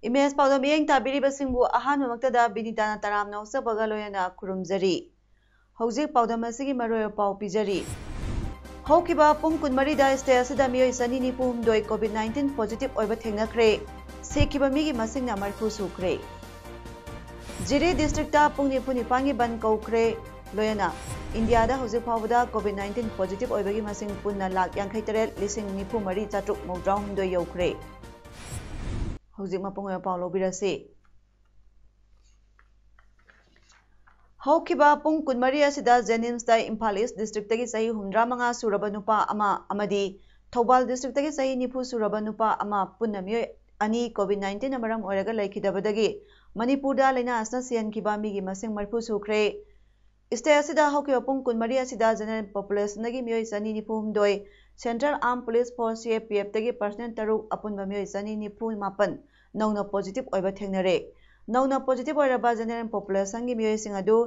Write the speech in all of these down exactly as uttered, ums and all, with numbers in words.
Image ꯄꯥꯎꯗꯝ ꯃꯤꯠꯌꯦꯡ ꯇꯥꯕꯤꯔꯤꯕꯁꯤꯡꯕꯨ ꯑꯍꯥꯟꯕꯃꯛꯇꯗ ꯕꯤꯅꯤꯇꯥꯅ ꯇꯔꯥꯝꯅ ꯑꯣꯛꯆꯕꯒ ꯂꯣꯏꯅꯅ ꯈꯨꯔꯨꯝꯖꯔꯤ꯫ ꯍꯧꯖꯤꯛ ꯄꯥꯎꯗꯝ ꯑꯁꯤꯒꯤ ꯃꯔꯨꯑꯣꯏꯕ ꯄꯥꯎ ꯄꯤꯖꯔꯤ꯫ ꯍꯧꯈꯤꯕ ꯄꯨꯡ ꯀꯨꯟꯃꯔꯤꯗ state ꯑꯁꯤꯗ ꯃꯤꯑꯣꯏ ꯆꯅꯤ ꯅꯤꯐꯨ ꯍꯨꯝꯗꯣꯏ COVID nineteen positive ꯑꯣꯏꯕ ꯊꯦꯡꯅꯈ꯭ꯔꯦ꯫ ꯁꯤꯈꯤꯕ ꯃꯤꯒꯤ ꯃꯁꯤꯡꯅ ꯃꯔꯤꯐꯨ ꯁꯨꯈ꯭ꯔꯦ꯫ ꯖꯤꯔꯤ districtꯇ ꯄꯨꯡ ꯅꯤꯐꯨ ꯅꯤꯄꯥꯟꯒꯤ ꯕꯟ ꯀꯧꯈ꯭ꯔꯦ꯫ ꯂꯣꯏꯅꯅ ꯏꯟꯗꯤꯌꯥꯗ ꯍꯧꯖꯤꯛ ꯐꯥꯎꯕꯗ COVID nineteen positive ꯑꯣꯏꯕꯒꯤ ꯃꯁꯤꯡ ꯄꯨꯟꯅ ꯂꯥꯈ ꯌꯥꯡꯈꯩ ꯇꯔꯦꯠ ꯂꯤꯁꯤꯡ ꯅꯤꯐꯨ ꯃꯔꯤ ꯆꯥꯇ꯭ꯔꯨꯛ ꯃꯧꯗ꯭ꯔꯥ ꯍꯨꯝꯗꯣꯏ ꯌꯧꯈ꯭ꯔꯦ꯫ ꯍꯧꯖꯤꯛ ꯃꯄꯨꯡ ꯑꯣꯏꯕ ꯄꯥꯎ ꯂꯧꯕꯤꯔꯁꯤ꯫ ꯍꯧꯈꯤꯕ ꯄꯨꯡ ꯀꯨꯟꯃꯔꯤ ꯑꯁꯤꯗ JNIMSꯇ ꯏꯝꯐꯥꯜ East districtꯇꯒꯤ ꯆꯍꯤ ꯍꯨꯝꯗ꯭ꯔꯥ ꯃꯉꯥ ꯁꯨꯔꯕ ꯅꯨꯄꯥ ꯑꯃ ꯑꯃꯗꯤ ꯊꯧꯕꯥꯜ districtꯇꯒꯤ ꯆꯍꯤ ꯅꯤꯐꯨ ꯁꯨꯔꯕ ꯅꯨꯄꯥ ꯑꯃ, ꯄꯨꯟꯅ ꯃꯤꯑꯣꯏ ꯑꯅꯤ COVID nineteenꯅ ꯃꯔꯝ ꯑꯣꯏꯔꯒ ꯂꯩꯈꯤꯗꯕꯗꯒꯤ ꯃꯅꯤꯄꯨꯔꯗ ꯂꯥꯏꯅꯥ ꯑꯁꯤꯅ ꯁꯤꯍꯟꯈꯤꯕ ꯃꯤꯒꯤ ꯃꯁꯤꯡ ꯃꯔꯤꯐꯨ ꯁꯨꯈ꯭ꯔꯦ꯫ State ꯑꯁꯤꯗ ꯍꯧꯈꯤꯕ ꯄꯨꯡ ꯀꯨꯟꯃꯔꯤ ꯑꯁꯤꯗ general populationꯗꯒꯤ ꯃꯤꯑꯣꯏ ꯆꯅꯤ ꯅꯤꯐꯨ ꯍꯨꯝꯗꯣꯏ, Central Armed Police Force CAPFꯇꯒꯤ personnel ꯇꯔꯨꯛ, ꯑꯄꯨꯟꯕ ꯃꯤꯑꯣꯏ ꯆꯅꯤ ꯅꯤꯐꯨ ꯃꯥꯄꯟ ꯅꯧꯅ positive ꯑꯣꯏꯕ ꯊꯦꯡꯅꯔꯦ꯫ ꯅꯧꯅ positive ꯑꯣꯏꯔꯕ general populationꯒꯤ ꯃꯤꯑꯣꯏꯁꯤꯡ ꯑꯗꯨ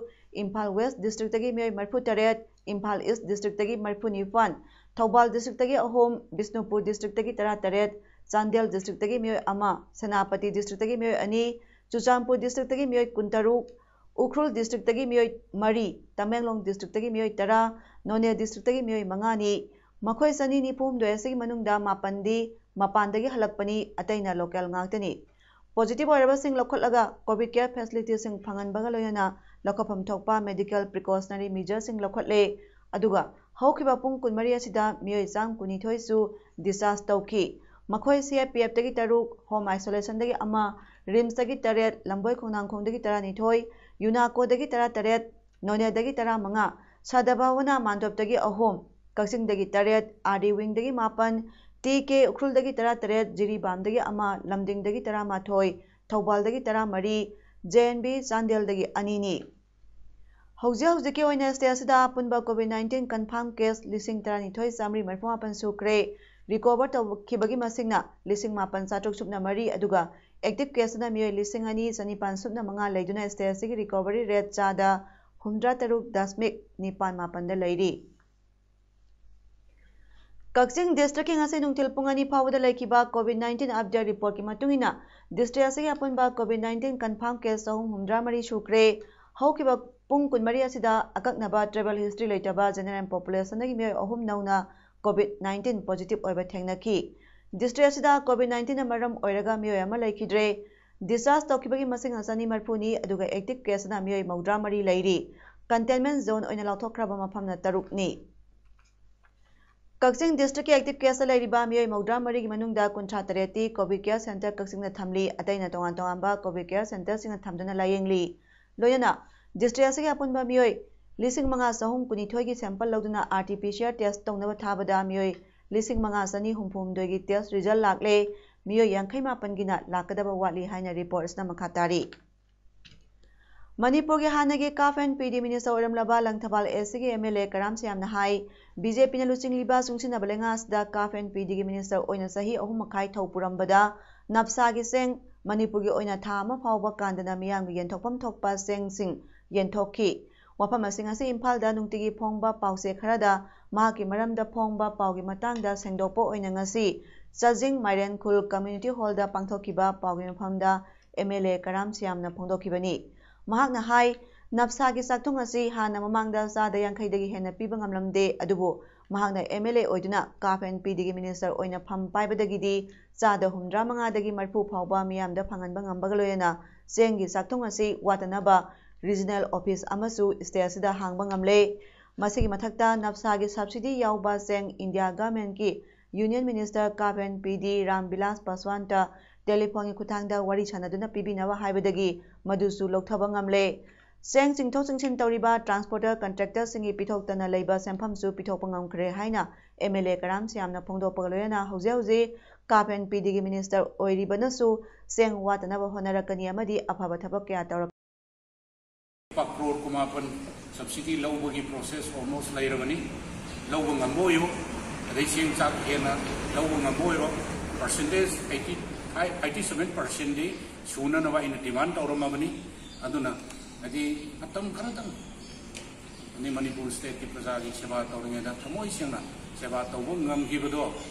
ꯏꯝꯐꯥꯜ West districtꯇꯒꯤ ꯃꯤꯑꯣꯏ ꯃꯔꯤꯐꯨ ꯇꯔꯦꯠ, ꯏꯝꯐꯥꯜ East districtꯇꯒꯤ ꯃꯔꯤꯐꯨ ꯅꯤꯄꯥꯟ, ꯊꯧꯕꯥꯜ districtꯇꯒꯤ ꯑꯍꯨꯝ, ꯕꯤꯁꯅꯨꯄꯨꯔ districtꯇꯒꯤ ꯇꯔꯥꯇꯔꯦꯠ, ꯆꯥꯟꯗꯦꯜ districtꯇꯒꯤ ꯃꯤꯑꯣꯏ ꯑꯃ, ꯁꯦꯅꯥꯄꯇꯤ districtꯇꯒꯤ ꯃꯤꯑꯣꯏ ꯑꯅꯤ, ꯆꯨꯔꯆꯥꯟꯄꯨꯔ districtꯇꯒꯤ ꯃꯤꯑꯣꯏ ꯀꯨꯟꯇꯔꯨꯛ, ꯎꯈ꯭ꯔꯨꯜ districtꯇꯒꯤ ꯃꯤꯑꯣꯏ ꯃꯔꯤ, ꯇꯃꯦꯡꯂꯣꯡ districtꯇꯒꯤ ꯃꯤꯑꯣꯏ ꯇꯔꯥ, ꯅꯣꯅꯦ districtꯇꯒꯤ ꯃꯤꯑꯣꯏ ꯃꯉꯥꯅꯤ꯫ ꯃꯈꯣꯏ ꯆꯅꯤ ꯅꯤꯐꯨ ꯍꯨꯝꯗꯣꯏ ꯑꯁꯤꯒꯤ ꯃꯅꯨꯡꯗ ꯃꯥꯄꯟꯗꯤ ꯃꯄꯥꯟꯗꯒꯤ ꯍꯜꯂꯛꯄꯅꯤ, ꯑꯇꯩꯅ local ꯉꯥꯛꯇꯅꯤ꯫ Positive ꯑꯣꯏꯔꯕꯁꯤꯡ ꯂꯧꯈꯠꯂꯒ COVID care facilityꯁꯤꯡ ꯐꯪꯍꯟꯕꯒ ꯂꯣꯏꯅꯅ ꯂꯧꯈꯠꯐꯝ ꯊꯣꯛꯄ medical precautionary measureꯁꯤꯡ ꯂꯧꯈꯠꯂꯦ꯫ ꯑꯗꯨꯒ ꯍꯧꯈꯤꯕ ꯄꯨꯡ ꯀꯨꯟꯃꯔꯤ ꯑꯁꯤꯗ ꯃꯤꯑꯣꯏ ꯆꯥꯝ ꯀꯨꯟꯅꯤꯊꯣꯏꯁꯨ discharge ꯇꯧꯈꯤ꯫ ꯃꯈꯣꯏ CAPFꯇꯒꯤ ꯇꯔꯨꯛ, home isolationꯗꯒꯤ ꯑꯃ, RIMSꯇꯒꯤ ꯇꯔꯦꯠ, ꯂꯝꯕꯣꯏ ꯈꯣꯡꯅꯥꯡꯈꯣꯡꯗꯒꯤ ꯇꯔꯥꯅꯤꯊꯣꯏ, UNACOꯗꯒꯤ ꯇꯔꯥꯇꯔꯦꯠ, ꯅꯣꯅꯦꯗꯒꯤ ꯇꯔꯥꯃꯉꯥ, ꯁꯗꯚꯥꯋꯅꯥ ꯃꯥꯟꯗꯣꯞꯇꯒꯤ ꯑꯍꯨꯝ, ꯀꯛꯆꯤꯡꯗꯒꯤ ꯇꯔꯦꯠ, RD wingꯗꯒꯤ ꯃꯥꯄꯟ, ꯇꯤ ꯀꯦ ꯎꯈ꯭ꯔꯨꯜꯗꯒꯤ ꯇꯔꯥꯇꯔꯦꯠ, ꯖꯤꯔꯤꯕꯥꯝꯗꯒꯤ ꯑꯃ, ꯂꯝꯗꯤꯡꯗꯒꯤ ꯇꯔꯥꯃꯥꯊꯣꯏ, ꯊꯧꯕꯥꯜꯗꯒꯤ ꯇꯔꯥꯃꯔꯤ, ꯖꯦ ꯑꯦꯟ ꯕꯤ ꯆꯥꯟꯗꯦꯜꯗꯒꯤ ꯑꯅꯤꯅꯤ꯫ ꯍꯧꯖꯤꯛ ꯍꯧꯖꯤꯛꯀꯤ ꯑꯣꯏꯅ state ꯑꯁꯤꯗ ꯑꯄꯨꯟꯕ COVID nineteen confirm case ꯂꯤꯁꯤꯡ ꯇꯔꯥꯅꯤꯊꯣꯏ ꯆꯥꯃꯔꯤ ꯃꯔꯤꯐꯨ ꯃꯥꯄꯟ ꯁꯨꯈ꯭ꯔꯦ꯫ Recover ꯇꯧꯈꯤꯕꯒꯤ ꯃꯁꯤꯡꯅ ꯂꯤꯁꯤꯡ ꯃꯥꯄꯟ ꯆꯥꯇ꯭ꯔꯨꯛ ꯁꯨꯞꯅ ꯃꯔꯤ, ꯑꯗꯨꯒ active case ꯅ ꯃꯤꯑꯣꯏ ꯂꯤꯁꯤꯡ ꯑꯅꯤ ꯆꯅꯤꯄꯥꯟ ꯁꯨꯞꯅ ꯃꯉꯥ ꯂꯩꯗꯨꯅ state ꯑꯁꯤꯒꯤ recovery rate ꯆꯥꯗ ꯍꯨꯝꯗ꯭ꯔꯥ ꯇꯔꯨꯛ ꯗꯁꯃꯤꯛ ꯅꯤꯄꯥꯟ ꯃꯥꯄꯟꯗ ꯂꯩꯔꯤ꯫ ꯀꯛꯆꯤꯡ district ꯀꯤ ꯉꯁꯤ ꯅꯨꯡꯊꯤꯜ ꯄꯨꯡ ꯑꯅꯤ ꯐꯥꯎꯕꯗ ꯂꯩꯈꯤꯕ COVID nineteen update report ꯀꯤ ꯃꯇꯨꯡ ꯏꯟꯅ, district ꯑꯁꯤꯒꯤ ꯑꯄꯨꯟꯕ COVID nineteen confirm case ꯆꯍꯨꯝ ꯍꯨꯝꯗ꯭ꯔꯥ ꯃꯔꯤ ꯁꯨꯈ꯭ꯔꯦ꯫ ꯍꯧꯈꯤꯕ ꯄꯨꯡ ꯀꯨꯟꯃꯔꯤ ꯑꯁꯤꯗ ꯑꯀꯛꯅꯕ travel history ꯂꯩꯇꯕ general population ꯗꯒꯤ ꯃꯤꯑꯣꯏ ꯑꯍꯨꯝ ꯅꯧꯅ COVID nineteen positive ꯑꯣꯏꯕ ꯊꯦꯡꯅꯈꯤ꯫ District ꯑꯁꯤꯗ COVID nineteen ꯅ ꯃꯔꯝ ꯑꯣꯏꯔꯒ ꯃꯤꯑꯣꯏ ꯑꯃ ꯂꯩꯈꯤꯗ꯭ꯔꯦ꯫ Discharge ꯇꯧꯈꯤꯕꯒꯤ ꯃꯁꯤꯡꯅ ꯆꯅꯤ ꯃꯔꯤꯐꯨꯅꯤ, ꯑꯗꯨꯒ active case ꯅ ꯃꯤꯑꯣꯏ ꯃꯧꯗ꯭ꯔꯥ ꯃꯔꯤ ꯂꯩꯔꯤ꯫ Containment zone ꯑꯣꯏꯅ ꯂꯥꯎꯊꯣꯛꯈ꯭ꯔꯕ ꯃꯐꯝꯅ ꯇꯔꯨꯛꯅꯤ꯫ ꯀꯛꯆꯤꯡ district ꯀꯤ active case ꯇ ꯂꯩꯔꯤꯕ ꯃꯤꯑꯣꯏ ꯃꯧꯗ꯭ꯔꯥ ꯃꯔꯤꯒꯤ ꯃꯅꯨꯡꯗ ꯀꯨꯟꯊ꯭ꯔꯥ ꯇꯔꯦꯠꯇꯤ COVID care center ꯀꯛꯆꯤꯡꯗ ꯊꯝꯂꯤ, ꯑꯇꯩꯅ ꯇꯣꯉꯥꯟ ꯇꯣꯉꯥꯟꯕ COVID care center ꯁꯤꯡꯗ ꯊꯝꯗꯨꯅ ꯂꯥꯌꯦꯡꯂꯤ꯫ ꯂꯣꯏꯅꯅ district ꯑꯁꯤꯒꯤ ꯑꯄꯨꯟꯕ ꯃꯤꯑꯣꯏ ꯂꯤꯁꯤꯡ ꯃꯉꯥ ꯆꯍꯨꯝ ꯀꯨꯟꯅꯤꯊꯣꯏꯒꯤ sample ꯂꯧꯗꯨꯅ RT-PCR test ꯇꯧꯅꯕ ꯊꯥꯕꯗ ꯃꯤꯑꯣꯏ ꯂꯤꯁꯤꯡ ꯃꯉꯥ ꯆꯅꯤ ꯍꯨꯝꯐꯨ ꯍꯨꯝꯗꯣꯏꯒꯤ test result ꯂꯥꯛꯂꯦ꯫ ꯃꯤꯑꯣꯏ ꯌꯥꯡꯈꯩ ꯃꯥꯄꯟꯒꯤꯅ ꯂꯥꯛꯀꯗꯕ ꯋꯥꯠꯂꯤ ꯍꯥꯏꯅ report ꯑꯁꯤꯅ ꯃꯈꯥ ꯇꯥꯔꯤ꯫ ꯃꯅꯤꯄꯨꯔꯒꯤ ꯍꯥꯟꯅꯒꯤ CAF and PD minister ꯑꯣꯏꯔꯝꯂꯕ Langthabal AC ꯒꯤ MLA ꯀꯔꯥꯝ ꯁꯌꯥꯝꯅ ꯍꯥꯏ, BJP ꯅ ꯂꯨꯆꯤꯡꯂꯤꯕ ꯆꯨꯡꯁꯤꯟꯅꯕ ꯂꯩꯉꯥꯛ ꯑꯁꯤꯗ CAF and PD ꯒꯤ minister ꯑꯣꯏꯅ ꯆꯍꯤ ꯑꯍꯨꯝ ꯃꯈꯥꯏ ꯊꯧ ꯄꯨꯔꯝꯕꯗ ꯅꯞꯁꯥꯒꯤ ꯆꯦꯡ ꯃꯅꯤꯄꯨꯔꯒꯤ ꯑꯣꯏꯅ ꯊꯥ ꯑꯃ ꯐꯥꯎꯕ ꯀꯥꯟꯗꯅ ꯃꯤꯌꯥꯝꯒꯤ ꯌꯦꯟꯊꯣꯛꯐꯝ ꯊꯣꯛꯄ ꯆꯦꯡꯁꯤꯡ ꯌꯦꯟꯊꯣꯛꯈꯤ꯫ ꯋꯥꯐꯝ ꯑꯁꯤꯡ ꯑꯁꯤ ꯏꯝꯐꯥꯜꯗ ꯅꯨꯡꯇꯤꯒꯤ ꯐꯣꯡꯕ ꯄꯥꯎꯆꯦ ꯈꯔꯗ ꯃꯍꯥꯛꯀꯤ ꯃꯔꯝꯗ ꯐꯣꯡꯕ ꯄꯥꯎꯒꯤ ꯃꯇꯥꯡꯗ ꯁꯦꯡꯗꯣꯛꯄ ꯑꯣꯏꯅ ꯉꯁꯤ ꯆꯥꯖꯤꯡ ꯃꯥꯏꯔꯦꯟꯈꯨꯜ community hall ꯗ ꯄꯥꯡꯊꯣꯛꯈꯤꯕ ꯄꯥꯎꯒꯤ ꯃꯐꯝꯗ MLA ꯀꯔꯥꯝ ꯁꯌꯥꯝꯅ ꯐꯣꯡꯗꯣꯛꯈꯤꯕꯅꯤ꯫ ꯃꯍꯥꯛꯅ ꯍꯥꯏ, ꯅꯞꯁꯥꯒꯤ ꯆꯥꯛꯊꯨꯡ ꯑꯁꯤ ꯍꯥꯟꯅ ꯃꯃꯥꯡꯗ ꯆꯥꯗ ꯌꯥꯡꯈꯩꯗꯒꯤ ꯍꯦꯟꯅ ꯄꯤꯕ ꯉꯝꯂꯝꯗꯦ, ꯑꯗꯨꯕꯨ ꯃꯍꯥꯛꯅ MLA ꯑꯣꯏꯗꯨꯅ CAF and PD ꯒꯤ minister ꯑꯣꯏꯅ ꯐꯝ ꯄꯥꯏꯕꯗꯒꯤꯗꯤ ꯆꯥꯗ ꯍꯨꯝꯗ꯭ꯔꯥ ꯃꯉꯥꯗꯒꯤ ꯃꯔꯤꯐꯨ ꯐꯥꯎꯕ ꯃꯤꯌꯥꯝꯗ ꯐꯪꯍꯟꯕ ꯉꯝꯕꯒ ꯂꯣꯏꯅꯅ ꯆꯦꯡꯒꯤ ꯆꯥꯛꯊꯨꯡ ꯑꯁꯤ ꯋꯥꯠꯇꯅꯕ regional office ꯑꯃꯁꯨ state ꯑꯁꯤꯗ ꯍꯥꯡꯕ ꯉꯝꯂꯦ꯫ ꯃꯁꯤꯒꯤ ꯃꯊꯛꯇ ꯅꯞꯁꯥꯒꯤ subsidy ꯌꯥꯎꯕ ꯆꯦꯡ India government ꯀꯤ Union Minister CAF and PD Ram Bilas ꯄꯥꯁꯋꯥꯟꯇ telephone ꯒꯤ ꯈꯨꯠꯊꯥꯡꯗ ꯋꯥꯔꯤ ꯁꯥꯟꯅꯗꯨꯅ ꯄꯤꯕꯤꯅꯕ ꯍꯥꯏꯕꯗꯒꯤ ꯃꯗꯨꯁꯨ ꯂꯧꯊꯕ ꯉꯝꯂꯦ꯫ ꯆꯦꯡ ꯆꯤꯡꯊꯣꯛ ꯆꯤꯡꯁꯤꯟ ꯇꯧꯔꯤꯕ transporter contractor ꯁꯤꯡꯒꯤ ꯄꯤꯊꯣꯛꯇꯅ ꯂꯩꯕ ꯁꯦꯟꯐꯝꯁꯨ ꯄꯤꯊꯣꯛꯄ ꯉꯝꯈ꯭ꯔꯦ ꯍꯥꯏꯅ ꯑꯦꯝ ꯑꯦꯜ ꯑꯦ ꯀꯔꯥꯝ ꯁ꯭ꯌꯥꯝꯅ ꯐꯣꯡꯗꯣꯛꯄꯒ ꯂꯣꯏꯅꯅ ꯍꯧꯖꯤꯛ ꯍꯧꯖꯤꯛ ꯀꯥꯞ ꯑꯦꯟ ꯄꯤ ꯗꯤꯒꯤ ꯃꯤꯅꯤꯁꯇꯔ ꯑꯣꯏꯔꯤꯕꯅꯁꯨ ꯆꯦꯡ ꯋꯥꯠꯇꯅꯕ ꯍꯣꯠꯅꯔꯛꯀꯅꯤ ꯑꯃꯗꯤ ꯑꯐꯕ ꯊꯕꯛ ꯀꯌꯥ ꯇꯧꯔꯛ ꯂꯨꯄꯥ ꯀ꯭ꯔꯣꯔ ꯀꯨꯟꯃꯥꯄꯟ ꯁꯕꯁꯤꯗꯤ ꯂꯧꯕꯒꯤ ꯄ꯭ꯔꯣꯁꯦꯁ ꯑꯣꯜꯃꯣꯁ ꯂꯩꯔꯕꯅꯤ꯫ ꯂꯧꯕ ꯉꯝꯕ ꯑꯣꯏꯌꯨ, ꯑꯗꯩ ꯆꯦꯡ ꯆꯥꯛ ꯍꯦꯟꯅ ꯂꯧꯕ ꯉꯝꯕ ꯑꯣꯏꯔꯣ꯫ ꯄꯥꯔꯁꯦꯟꯇꯦꯖ ꯑꯩꯠꯇꯤ, ꯑꯩꯠꯇꯤ ꯁꯚꯦꯟ ꯄꯥꯔꯁꯦꯟꯗꯤ ꯁꯨꯅꯅꯕ ꯑꯩꯅ ꯗꯤꯃꯥꯟ ꯇꯧꯔꯝꯃꯕꯅꯤ꯫ ꯑꯗꯨꯅ ꯍꯥꯏꯗꯤ ꯃꯇꯝ ꯈꯔꯇꯪ ꯑꯅꯤ ꯃꯅꯤꯄꯨꯔ ꯁ꯭ꯇꯦꯠꯀꯤ ꯄ꯭ꯔꯖꯥꯒꯤ ꯁꯦꯕꯥ ꯇꯧꯔꯤꯉꯩꯗ ꯊꯃꯣꯏ ꯁꯦꯡꯅ ꯁꯦꯕꯥ ꯇꯧꯕ ꯉꯝꯈꯤꯕꯗꯣ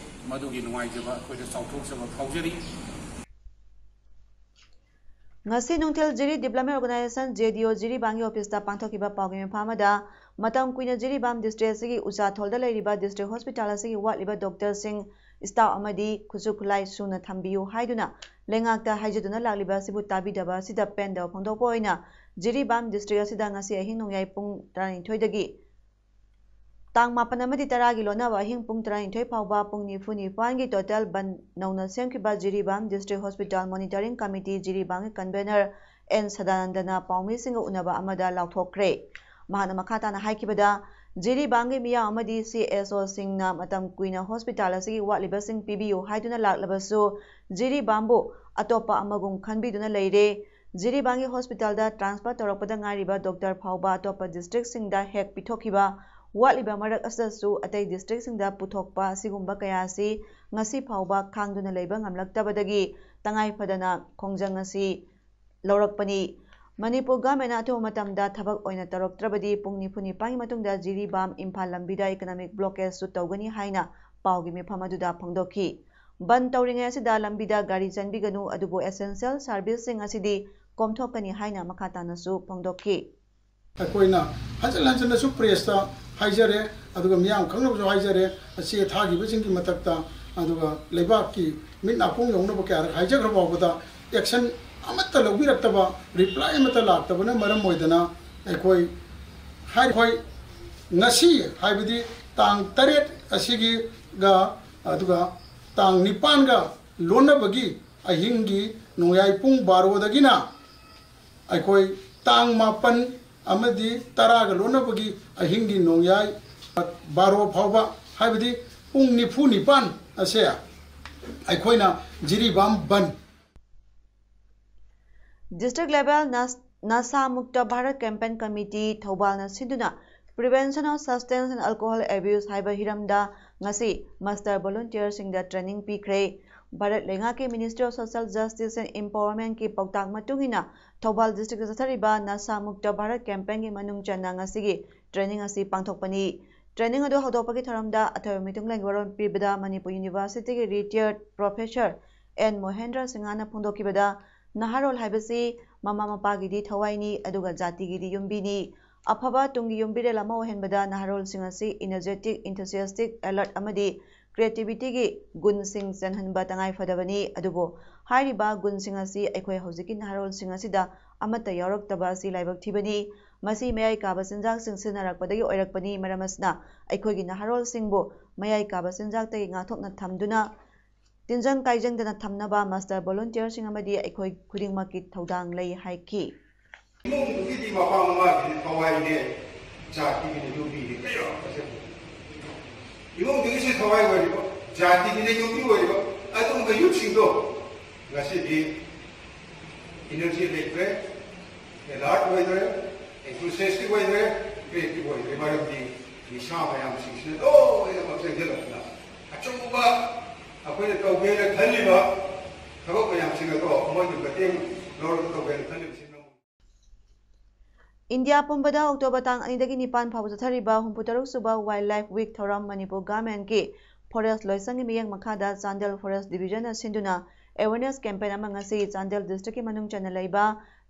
ꯃꯗꯨꯒꯤ ꯅꯨꯡꯉꯥꯏꯖꯕ ꯑꯩꯈꯣꯏꯗ ꯆꯥꯎꯊꯣꯛꯆꯕ ꯐꯥꯎꯖꯔꯤ꯫ ꯉꯁꯤ ꯅꯨꯡꯊꯤꯜ ꯖꯤꯔꯤ ꯗꯤꯕ꯭ꯂꯞꯃꯦꯟ ꯑꯣꯔꯒꯅꯥꯏꯖꯦꯁꯟ, ꯖꯦ ꯗꯤ ꯑꯣ, ꯖꯤꯔꯤꯕꯥꯝꯒꯤ ꯑꯣꯐꯤꯁꯇ ꯄꯥꯡꯊꯣꯛꯈꯤꯕ ꯄꯥꯎꯒꯤ ꯃꯤꯐꯝ ꯑꯃꯗ ꯃꯇꯝ ꯀꯨꯏꯅ ꯖꯤꯔꯤꯕꯥꯝ ꯗꯤꯁꯇ꯭ꯔꯤꯛ ꯑꯁꯤꯒꯤ ꯎꯆꯥꯊꯣꯜꯗ ꯂꯩꯔꯤꯕ ꯗꯤꯁꯇ꯭ꯔꯤꯛ ꯍꯣꯁꯄꯤꯇꯥꯜ ꯑꯁꯤꯒꯤ ꯋꯥꯠꯂꯤꯕ ꯗꯣꯛꯇꯔꯁꯤꯡ, ꯁ꯭ꯇꯥꯐ ꯑꯃꯗꯤ ꯈꯨꯠꯁꯨ ꯈꯨꯠꯂꯥꯏ ꯁꯨꯅ ꯊꯝꯕꯤꯌꯨ ꯍꯥꯏꯗꯨꯅ ꯂꯩꯉꯥꯛꯇ ꯍꯥꯏꯖꯗꯨꯅ ꯂꯥꯛꯂꯤꯕ ꯑꯁꯤꯕꯨ ꯇꯥꯕꯤꯗꯕ ꯑꯁꯤꯗ ꯄꯦꯟꯗꯕ ꯐꯣꯡꯗꯣꯛꯄ ꯑꯣꯏꯅ ꯖꯤꯔꯤꯕꯥꯝ ꯗꯤꯁꯇ꯭ꯔꯤꯛ ꯑꯁꯤꯗ ꯉꯁꯤ ꯑꯍꯤꯡ ꯅꯣꯡꯌꯥꯏ ꯄꯨꯡ ꯇꯔꯥꯅꯤꯊꯣꯏꯗꯒꯤ ꯇꯥꯡ ꯃꯥꯄꯟ ꯑꯃꯗꯤ ꯇꯔꯥꯒꯤ ꯂꯣꯟꯅꯕ ꯑꯍꯤꯡ ꯄꯨꯡ ꯇꯔꯥꯅꯤꯊꯣꯏ ꯐꯥꯎꯕ ꯄꯨꯡ ꯅꯤꯐꯨ ꯅꯤꯄꯥꯟꯒꯤ ꯇꯣꯇꯦꯜ ꯕꯟ ꯅꯧꯅ ꯁꯦꯝꯈꯤꯕ Jiribam district hospital monitoring committee ꯖꯤꯔꯤꯕꯥꯝꯒꯤ ꯀꯟꯚꯦꯅꯔ ꯑꯦꯟ ꯁꯗꯥꯅꯟꯗꯅ ꯄꯥꯎꯃꯤꯁꯤꯡꯒ ꯎꯅꯕ ꯑꯃꯗ ꯂꯥꯎꯊꯣꯛꯈ꯭ꯔꯦ꯫ ꯃꯍꯥꯛꯅ ꯃꯈꯥ ꯇꯥꯅ ꯍꯥꯏꯈꯤꯕꯗ, ꯖꯤꯔꯤꯕꯥꯝꯒꯤ ꯃꯤꯌꯥꯝ ꯑꯃꯗꯤ ꯁꯤ ꯑꯦꯁ ꯑꯣꯁꯤꯡꯅ ꯃꯇꯝ ꯀꯨꯏꯅ ꯍꯣꯁꯄꯤꯇꯥꯜ ꯑꯁꯤꯒꯤ ꯋꯥꯠꯂꯤꯕꯁꯤꯡ ꯄꯤꯕꯤꯌꯨ ꯍꯥꯏꯗꯨꯅ ꯂꯥꯛꯂꯕꯁꯨ, ꯖꯤꯔꯤꯕꯥꯝꯕꯨ ꯑꯇꯣꯞꯄ ꯑꯃꯒꯨꯝ ꯈꯟꯕꯤꯗꯨꯅ ꯂꯩꯔꯦ꯫ ꯖꯤꯔꯤꯕꯥꯝꯒꯤ ꯍꯣꯁꯄꯤꯇꯥꯜꯗ ꯇ꯭ꯔꯥꯟꯁꯐꯔ ꯇꯧꯔꯛꯄꯗ ꯉꯥꯏꯔꯤꯕ ꯗꯣꯛꯇꯔ ꯐꯥꯎꯕ ꯑꯇꯣꯞꯄ ꯗꯤꯁꯇ꯭ꯔꯤꯛꯁꯤꯡꯗ ꯍꯦꯛ ꯄꯤꯊꯣꯛꯈꯤꯕ ꯋꯥꯠꯂꯤꯕ ꯃꯔꯛ ꯑꯁꯤꯗꯁꯨ ꯑꯇꯩ ꯗꯤꯁꯇ꯭ꯔꯤꯛꯁꯤꯡꯗ ꯄꯨꯊꯣꯛꯄ ꯑꯁꯤꯒꯨꯝꯕ ꯀꯌꯥ ꯑꯁꯤ ꯉꯁꯤ ꯐꯥꯎꯕ ꯈꯥꯡꯗꯨꯅ ꯂꯩꯕ ꯉꯝꯂꯛꯇꯕꯗꯒꯤ ꯇꯉꯥꯏ ꯐꯗꯅ ꯈꯣꯡꯖꯪ ꯑꯁꯤ ꯂꯧꯔꯛꯄꯅꯤ꯫ ꯃꯅꯤꯄꯨꯔ ꯒꯚꯔꯟꯃꯦꯟꯠꯅ ꯑꯊꯨꯕ ꯃꯇꯝꯗ ꯊꯕꯛ ꯑꯣꯏꯅ ꯇꯧꯔꯛꯇ꯭ꯔꯕꯗꯤ ꯄꯨꯡ ꯅꯤꯐꯨ ꯅꯤꯄꯥꯟꯒꯤ ꯃꯇꯨꯡꯗ ꯖꯤꯔꯤꯕꯥꯝ ꯏꯝꯐꯥꯜ ꯂꯝꯕꯤꯗ ꯏꯀꯣꯅꯣꯃꯤꯛ ꯕ꯭ꯂꯣꯀꯦꯖꯁꯨ ꯇꯧꯒꯅꯤ ꯍꯥꯏꯅ ꯄꯥꯎꯒꯤ ꯃꯤꯐꯝ ꯑꯗꯨꯗ ꯐꯣꯡꯗꯣꯛꯈꯤ꯫ ꯕꯟ ꯇꯧꯔꯤꯉꯩ ꯑꯁꯤꯗ ꯂꯝꯕꯤꯗ ꯒꯥꯔꯤ ꯆꯦꯟꯕꯤꯒꯅꯨ, ꯑꯗꯨꯕꯨ ꯑꯦꯁꯦꯟꯁꯤꯌꯦꯜ ꯁꯥꯔꯚꯤꯁꯁꯤꯡ ꯑꯁꯤꯗꯤ ꯀꯣꯝꯊꯣꯛꯀꯅꯤ ꯍꯥꯏꯅ ꯃꯈꯥ ꯇꯥꯅꯁꯨ ꯐꯣꯡꯗꯣꯛꯈꯤ꯫ ꯑꯩꯈꯣꯏꯅ ꯍꯟꯖꯤꯟ ꯍꯟꯖꯤꯟꯅꯁꯨ ꯄ꯭ꯔꯦꯁꯇ ꯍꯥꯏꯖꯔꯦ, ꯑꯗꯨꯒ ꯃꯤꯌꯥꯝ ꯈꯪꯅꯕꯁꯨ ꯍꯥꯏꯖꯔꯦ꯫ ꯆꯦ ꯊꯥꯈꯤꯕꯁꯤꯡꯒꯤ ꯃꯊꯛꯇ, ꯑꯗꯨꯒ ꯂꯩꯕꯥꯛꯀꯤ ꯃꯤꯠ ꯅꯥꯀꯣꯡ ꯌꯧꯅꯕ ꯀꯌꯥꯔꯛ ꯍꯥꯏꯖꯈ꯭ꯔ ꯐꯥꯎꯕꯗ ꯑꯦꯛꯁꯟ ꯑꯃꯠꯇ ꯂꯧꯕꯤꯔꯛꯇꯕ, ꯔꯤꯄ꯭ꯂꯥꯏ ꯑꯃꯠꯇ ꯂꯥꯛꯇꯕꯅ ꯃꯔꯝ ꯑꯣꯏꯗꯅ ꯑꯩꯈꯣꯏ ꯍꯥꯏꯔꯤꯕ ꯉꯁꯤ, ꯍꯥꯏꯕꯗꯤ ꯇꯥꯡ ꯇꯔꯦꯠ ꯑꯁꯤꯒꯤꯒ ꯑꯗꯨꯒ ꯇꯥꯡ ꯅꯤꯄꯥꯟꯒ ꯂꯣꯟꯅꯕꯒꯤ ꯑꯍꯤꯡꯒꯤ ꯅꯣꯡꯌꯥꯏ ꯄꯨꯡ ꯕꯥꯔꯣꯗꯒꯤꯅ ꯑꯩꯈꯣꯏ ꯇꯥꯡ ꯃꯥꯄꯟ ꯑꯃꯗꯤ ꯇꯔꯥꯒ ꯂꯣꯟꯅꯕꯒꯤ ꯑꯍꯤꯡꯒꯤ ꯅꯣꯡꯌꯥꯏ ꯕꯥꯔꯣ ꯐꯥꯎꯕ ꯍꯥꯏꯕꯗꯤ ꯄꯨꯡ ꯅꯤꯐꯨ ꯅꯤꯄꯥꯟ ꯑꯁꯦ ꯑꯩꯈꯣꯏꯅ ꯖꯤꯔꯤꯕꯥꯝ ꯕꯟ꯫ District level Nas- Nasha Mukta Bharat Campaign Committee ꯊꯧꯕꯥꯜꯅ ꯁꯤꯟꯗꯨꯅ Prevention of Substance and Alcohol Abuse ꯍꯥꯏꯕ ꯍꯤꯔꯝꯗ ꯉꯁꯤ master volunteerꯁꯤꯡꯗ training ꯄꯤꯈ꯭ꯔꯦ꯫ ꯚꯥꯔꯠ ꯂꯩꯉꯥꯛꯀꯤ Ministry of Social Justice and Empowermentꯀꯤ ꯄꯥꯎꯇꯥꯛ ꯃꯇꯨꯡ ꯏꯟꯅ ꯊꯧꯕꯥꯜ districtꯇ ꯆꯠꯊꯔꯤꯕ ꯅꯁꯥ ꯃꯨꯛꯇ ꯚꯥꯔꯠ campaignꯒꯤ ꯃꯅꯨꯡ ꯆꯟꯅ ꯉꯁꯤꯒꯤ training ꯑꯁꯤ ꯄꯥꯡꯊꯣꯛꯄꯅꯤ꯫ Training ꯑꯗꯨ ꯍꯧꯗꯣꯛꯄꯒꯤ ꯊꯧꯔꯝꯗ ꯑꯊꯣꯏꯕ ꯃꯤꯊꯨꯡꯂꯦꯟꯒꯤ ꯋꯥꯔꯣꯜ ꯄꯤꯕꯗ ꯃꯅꯤꯄꯨꯔ Universityꯒꯤ retired professor ꯑꯦꯟ ꯃꯣꯍꯦꯟꯗ꯭ꯔ ꯁꯤꯡꯍꯅ ꯐꯣꯡꯗꯣꯛꯈꯤꯕꯗ, ꯅꯍꯥꯔꯣꯜ ꯍꯥꯏꯕꯁꯤ ꯃꯃꯥ ꯃꯄꯥꯒꯤꯗꯤ ꯊꯋꯥꯏꯅꯤ, ꯑꯗꯨꯒ ꯖꯥꯇꯤꯒꯤꯗꯤ ꯌꯨꯝꯕꯤꯅꯤ꯫ ꯑꯐꯕ ꯇꯨꯡꯒꯤ ꯌꯨꯝꯕꯤꯔꯦꯜ ꯑꯃ ꯑꯣꯏꯍꯟꯕꯗ ꯅꯍꯥꯔꯣꯜꯁꯤꯡ ꯑꯁꯤ energetic, enthusiastic, alert ꯑꯃꯗꯤ creativityꯒꯤ ꯒꯨꯟꯁꯤꯡ ꯆꯦꯟꯍꯟꯕ ꯇꯉꯥꯏ ꯐꯗꯕꯅꯤ꯫ ꯑꯗꯨꯕꯨ ꯍꯥꯏꯔꯤꯕ ꯒꯨꯟꯁꯤꯡ ꯑꯁꯤ ꯑꯩꯈꯣꯏ ꯍꯧꯖꯤꯛꯀꯤ ꯅꯍꯥꯔꯣꯜꯁꯤꯡ ꯑꯁꯤꯗ ꯑꯃꯠꯇ ꯌꯥꯎꯔꯛꯇꯕ ꯑꯁꯤ ꯂꯥꯏꯕꯛ ꯊꯤꯕꯅꯤ꯫ ꯃꯁꯤ ꯃꯌꯥꯏ ꯀꯥꯕ ꯆꯤꯟꯖꯥꯛꯁꯤꯡ ꯁꯤꯖꯤꯟꯅꯔꯛꯄꯗꯒꯤ ꯑꯣꯏꯔꯛꯄꯅꯤ꯫ ꯃꯔꯝ ꯑꯁꯤꯅ ꯑꯩꯈꯣꯏꯒꯤ ꯅꯍꯥꯔꯣꯜꯁꯤꯡꯕꯨ ꯃꯌꯥꯏ ꯀꯥꯕ ꯆꯤꯟꯖꯥꯛꯇꯒꯤ ꯉꯥꯛꯊꯣꯛꯅ ꯊꯝꯗꯨꯅ ꯇꯤꯟꯖꯪ ꯀꯥꯏꯖꯪꯗꯅ ꯊꯝꯅꯕ master volunteerꯁꯤꯡ ꯑꯃꯗꯤ ꯑꯩꯈꯣꯏ ꯈꯨꯗꯤꯡꯃꯛꯀꯤ ꯊꯧꯗꯥꯡ ꯂꯩ ꯍꯥꯏꯈꯤ꯫ ꯏꯃꯨꯡꯗꯨꯒꯤꯗꯤ ꯃꯄꯥ ꯃꯃꯥꯒꯤꯗꯤ ꯊꯋꯥꯏꯅꯦ, ꯖꯥꯇꯤꯒꯤꯅ ꯌꯨꯝꯕꯤꯅꯦ, ꯀꯩꯅꯣ ꯐꯖꯅ꯫ ꯏꯃꯨꯡꯗꯨꯒꯤꯁꯨ ꯊꯋꯥꯏ ꯑꯣꯏꯔꯤꯕ, ꯖꯥꯇꯤꯒꯤꯅ ꯌꯨꯝꯕꯤ ꯑꯣꯏꯔꯤꯕ ꯑꯗꯨꯒꯨꯝꯕ youthꯁꯤꯡꯗꯣ ꯉꯁꯤꯗꯤ energy ꯂꯩꯇ꯭ꯔꯦ, alert ꯑꯣꯏꯗ꯭ꯔꯦ, enthusiastic ꯑꯣꯏꯗ꯭ꯔꯦ, creative ꯑꯣꯏꯗ꯭ꯔꯦ꯫ ꯃꯔꯝꯗꯤ ꯅꯤꯁꯥ ꯃꯌꯥꯝꯁꯤꯡꯁꯤꯅ ꯂꯣꯏꯅꯃꯛ ꯆꯪꯁꯤꯜꯂꯛꯇꯅ ꯑꯆꯧꯕ ꯑꯩꯈꯣꯏꯅ ꯇꯧꯒꯦꯅ ꯈꯜꯂꯤꯕ ꯊꯕꯛ ꯃꯌꯥꯝꯁꯤꯡ ꯑꯗꯣ ꯃꯣꯏꯒꯤ ꯃꯇꯦꯡ ꯂꯧꯔꯒ ꯇꯧꯒꯦꯅ ꯈꯜꯂꯤꯕꯁꯤꯅ ꯏꯟꯗꯤꯌꯥ ꯄꯨꯝꯕꯗ ꯑꯣꯛꯇꯣꯕꯔ ꯇꯥꯡ ꯑꯅꯤꯗꯒꯤ ꯅꯤꯄꯥꯟ ꯐꯥꯎꯕ ꯆꯠꯊꯔꯤꯕ ꯍꯨꯝꯐꯨꯇꯔꯨꯛ ꯁꯨꯕ Wildlife Week ꯊꯧꯔꯝ ꯃꯅꯤꯄꯨꯔ Governmentꯀꯤ Forest ꯂꯣꯏꯁꯪꯒꯤ ꯃꯤꯠꯌꯦꯡ ꯃꯈꯥꯗ ꯆꯥꯟꯗꯦꯜ Forest Divisionꯅ ꯁꯤꯟꯗꯨꯅ awareness campaign ꯑꯃ ꯉꯁꯤ ꯆꯥꯟꯗꯦꯜ districtꯀꯤ ꯃꯅꯨꯡ ꯆꯟꯅ ꯂꯩꯕ